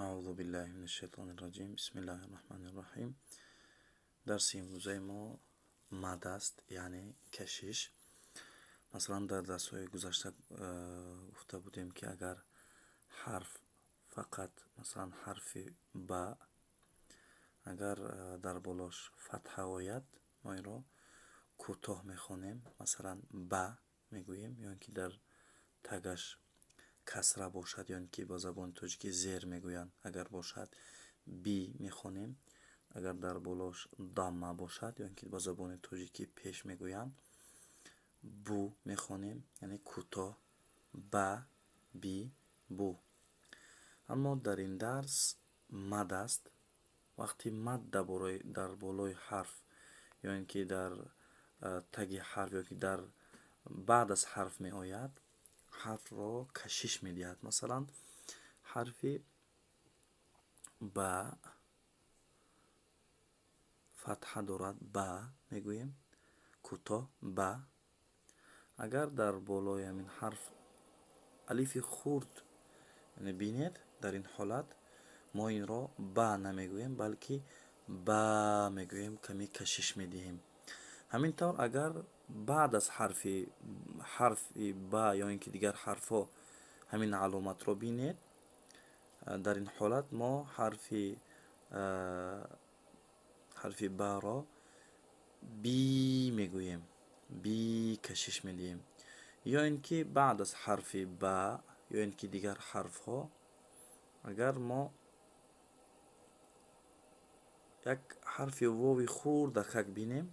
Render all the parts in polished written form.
Аъузу биллаҳи минаш шайтони раҷим. Бисмиллаҳи раҳмани раҳим. Дарси имрӯзаи мо мад аст, яъне кашиш. Масалан, дар дарсҳои гузашта гуфта будем, ки агар ҳарф фақат, масалан, ҳарфи ба, агар дар болош фатҳа ояд, мо инро кӯтоҳ мехонем, масалан, ба мегӯем, ё ин ки дар тагаш касра бошад, ё ин ки ба забони тоҷикӣ зер мегӯянд, агар бошад, би мехонем, агар дар болош дамма бошад, ё ин ки ба забони тоҷикӣ пеш мегӯянд, бу мехонем, яъне кӯтоҳ, ба, би, бу. Аммо дар ин дарс мад аст. Вақти мад дар болои ҳарф ё ин ки дар таги ҳарф ё ки дар баъд аз ҳарф меояд, ҳарфро кашиш медиҳад. Масалан, ҳарфи ба фатҳа дорад, ба мегӯем, кӯтоҳ ба. Агар дар болои ҳамин ҳарф алифи хурд бинед, дар ин ҳолат мо инро ба намегӯем, балки ба мегӯем, каме кашиш медиҳем. Ҳамин тавр агар баъд аз ҳарфи ба ё ин ки дигар ҳарфҳо ҳамин аломатро бинед, дар ин ҳолат мо ҳарфи баро би мегӯем, би кашиш медиҳем. Ё ин ки баъд аз ҳарфи ба ё ин ки дигар ҳарфҳо агар мо як ҳарфи вови хурдакак бинем,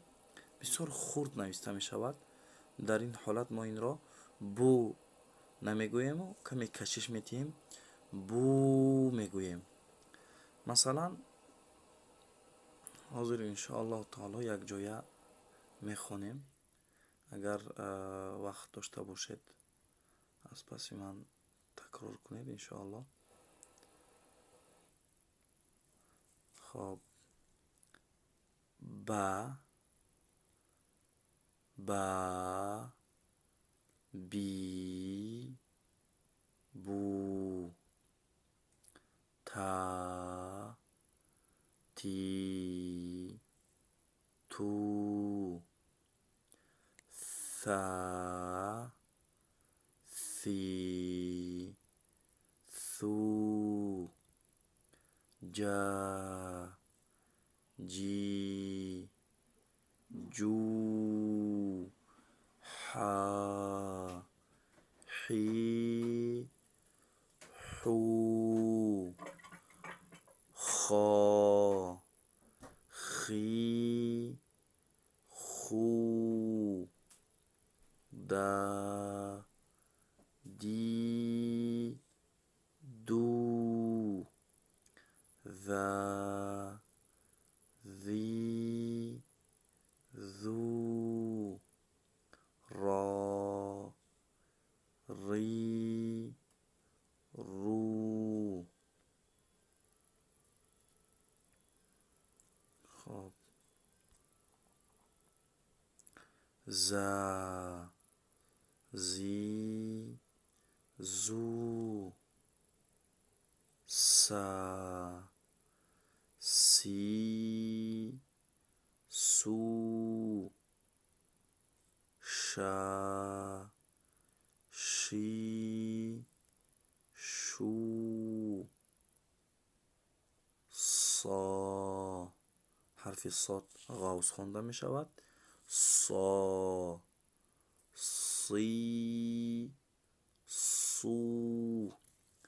бисёр хурд нависта мешавад, дар ин ҳолат мо инро бу намегӯему каме кашиш медиҳем, бу мегӯем. Масалан, ҳозир иншоаллоҳу таоло якҷоя мехонем. Агар вақт дошта бошед, аз паси ман такрор кунед иншоаллоҳ. Хоб, ба, ба, би, бу, та, ти, ту, са, си, су, ҷа, ҷи, ҷу, ҳа, ҳи, ҳу, хо, хи, ху, да, ди, ду, за, зи, зу, ро, ри, ру. Хоб, за, зи, зу, са, си, су, ша, ши, шу, со. Ҳарфи сод ғавз хонда мешавад. Со, си, су.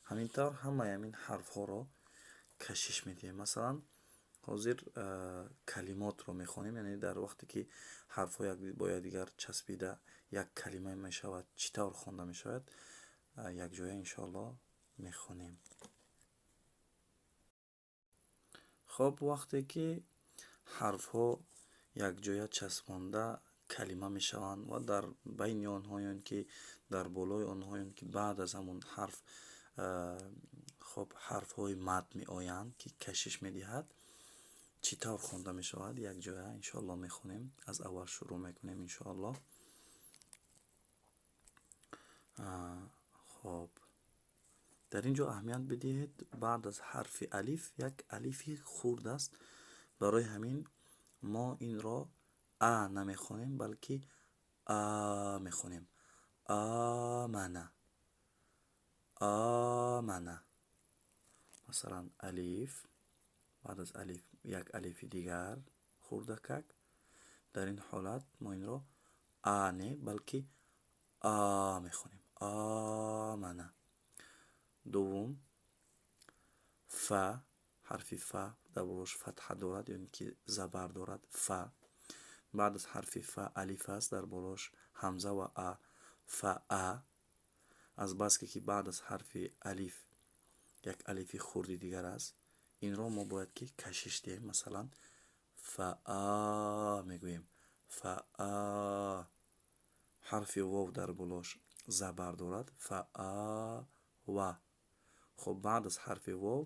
Ҳамин тавр ҳамаи ҳамин ҳарфҳоро кашиш медиҳем. Масалан, ҳозир калимотро мехонем, яъне дар вақте ки ҳарфҳо бо якдигар часпида як калима мешавад, чӣ тавр хонда мешавад, якҷоя иншоаллоҳ мехонем. Хоб, вақте ки ҳарфҳо якҷоя часпонда калима мешаванд ва дар байни онҳо ё ин ки дар болои онҳо ё ин ки баъд аз ҳамон ҳарф, хоб, ҳарфҳои мад меоянд, ки кашиш медиҳад, чӣ тавр хонда мешавад, якҷоя иншоаллоҳ мехонем. Аз аввал шурӯъ мекунем иншоаллоҳ. Хоб, Дар ин ҷо аҳамият бидиҳед, баъд аз ҳарфи алиф як алифи хурд аст. Барои ҳамин мо инро а намехонем, балки а мехонем. Амана, амана. Масалан, алиф, баъд аз алиф як алифи дигар хурдакак. Дар ин ҳолат мо инро а не, балки а мехонем. Амана. Дуввум, фа, ҳарфи фа дар болош фатҳа дорад ё ин ки забар дорад. Фа, баъд аз ҳарфи фа алиф аст, дар болош ҳамза ва а. Фа а. Аз баске ки баъд аз ҳарфи алиф як алифи хурди дигар аст, инро мо бояд ки кашиш диҳем. Масалан, фа а мегӯем. Фа а. Ҳарфи вов дар болош забар дорад. Фа а ва. Хуб, баъд аз ҳарфи вов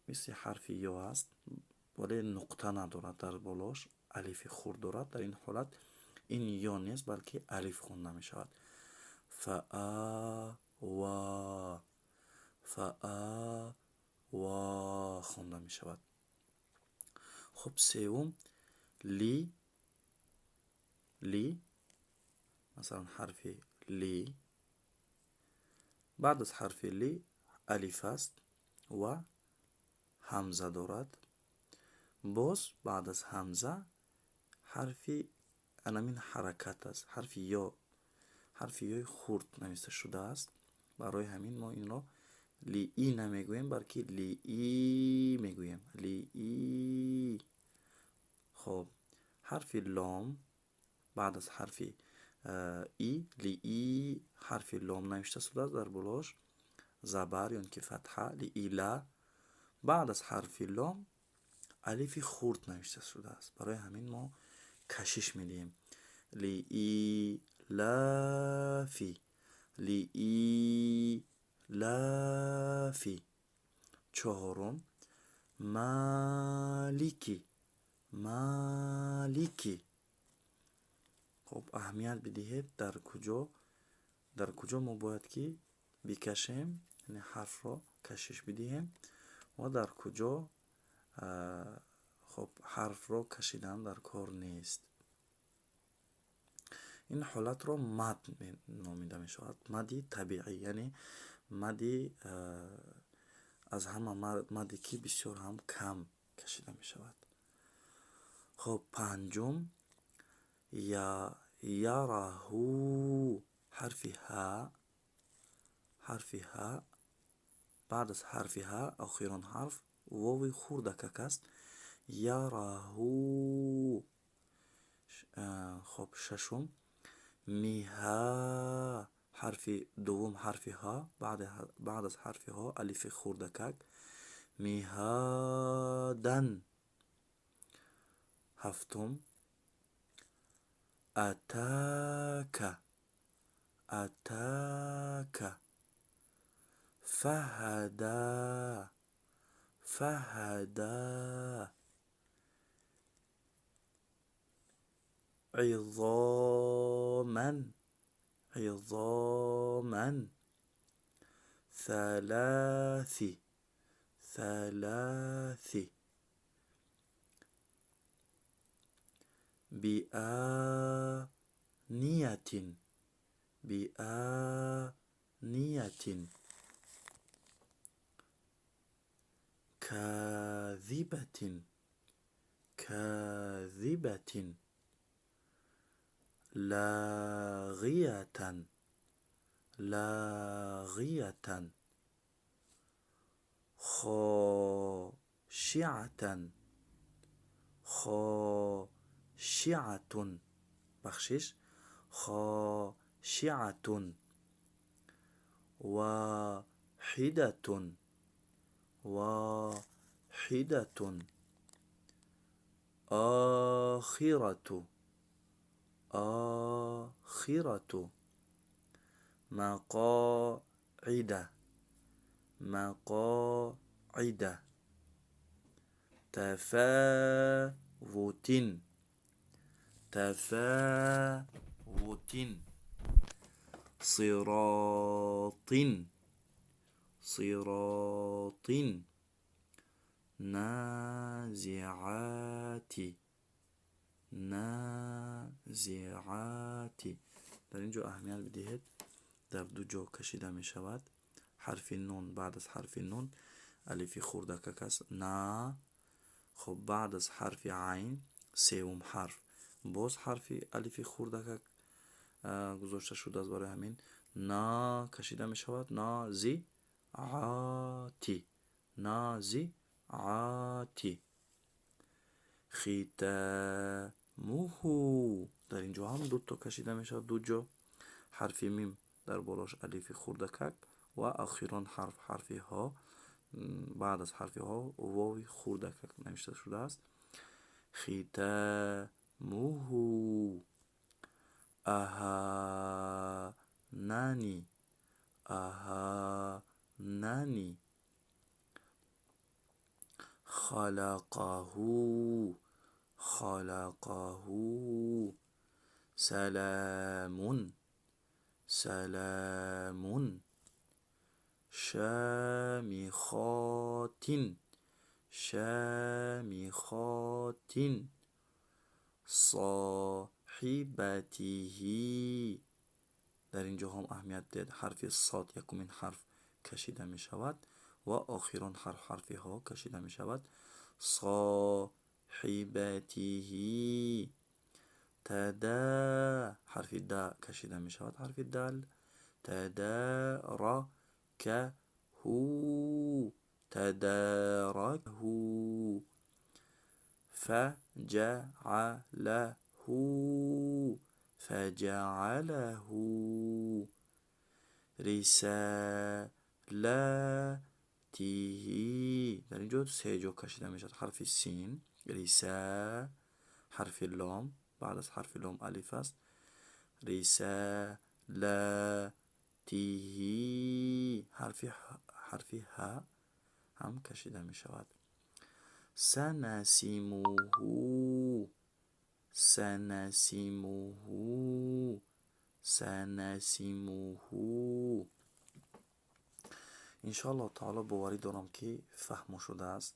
мисли ҳарфи ё аст, вале нуқта надорад, дар болош алифи хурд дорад. Дар ин ҳолат ин ё нест, балки алиф хонда мешавад. Фа а ва, фа а ва хонда мешавад. Хуб, севум, ли, ли, масалан, ҳарфи ли, баъд аз ҳарфи ли алиф аст ва ҳамза дорад. Боз баъд аз ҳамза ҳарфи анамин ҳаракат аст, ҳарфи ё, ҳарфи ёи хурд нависта шудааст. Барои ҳамин мо инро лии намегӯем, балки лии мегӯем. Лии. Хуб, ҳарфи лом баъд аз ҳарфи и, лии, ҳарфи лом навишта шудааст, дар болош забар ё ин ки фатҳа, лиила. Баъд аз ҳарфи лом алифи хурд навишта шудааст. Барои ҳамин мо кашиш медиҳем. Лиилафи, лиилафи. Чорум, малики, малики. Хуб, аҳамият бидиҳед, дар куҷо мо бояд ки бикашем, яъне ҳарфро кашиш бидиҳем, ва дар куҷо хуб ҳарфро кашидан дар кор нест. Ин ҳолатро мад номида мешавад. Мади табиӣ, яъне мади аз ҳама маде ки бисёр ҳам кам кашида мешавад. Хуб, панҷум, я, яраҳу, ҳарфи ҳа, ҳарфи ҳа, баъд аз ҳарфи ҳа охирон ҳарф вови хурдакак аст. Яраҳу. Хуб, шашум, миҳа, ҳарфи дуввум ҳарфи ҳа, баъд аз ҳарфи ҳо алифи хурдакак. Миҳадан. Ҳафтум, атака, атака, фаҳада, фаҳада, عظاما، عظاما، ثلاث، ثلاث، بآنية، بآنية، كاذبة، كاذبة، لاغية، لاغية، خاشعة، خاشعة، بخشش، خاشعة، واحدة، واحدة، آخرة، آخرة، مقاعد، مقاعد، تفاوت، تفاوت. Сиротин, сиротин, назиати, назиати. Дар ин ҷо аҳамият бидиҳед, дар ду ҷо кашида мешавад. Ҳарфи нун, баъд аз ҳарфи нун алифи хурдакак аст, на. Хуб, баъд аз ҳарфи айн, севум ҳарф, боз ҳарфи алифи хурдакак гузошта шудааст. Барои ҳамин на кашида мешавад. Нази ати, нази ати. Хитамуҳу, дар ин ҷо ҳам дуто кашида мешавад, ду ҷо. Ҳарфи мим, дар болош алифи хурдакак ва охирон ҳарф, ҳарфи ҳо, баъд аз ҳарфи ҳо вови хурдакак навишта шудааст. Хитамуҳу аҳанани, аҳанани, халақаҳу, халақаҳу, саламун, саламун, шамихотин, шамихотин, соҳибатиҳи. Дар ин ҷо ҳам аҳамият диҳед, ҳарфи сод, якумин ҳарф кашида мешавад ва охирон ҳарф, ҳарфи ҳо кашида мешавад. Соҳибатиҳи тада, ҳарфи да кашида мешавад, ҳарфи дал, тадаракаҳу, тадаракҳу, фаҷаалаҳу, фаҷаалаҳу, рисалатиҳи. Дар ин ҷо се ҷо кашида мешавад. Ҳарфи син, риса, ҳарфи лом, баъд аз ҳарфи лом алиф аст. Рисалатиҳи, ҳарфи ҳа ҳам кашида мешавад. Санасимуҳу, санасимуҳу, санасимуҳу. Иншоаллоҳ таоло, боварӣ дорам, ки фаҳмо шудааст.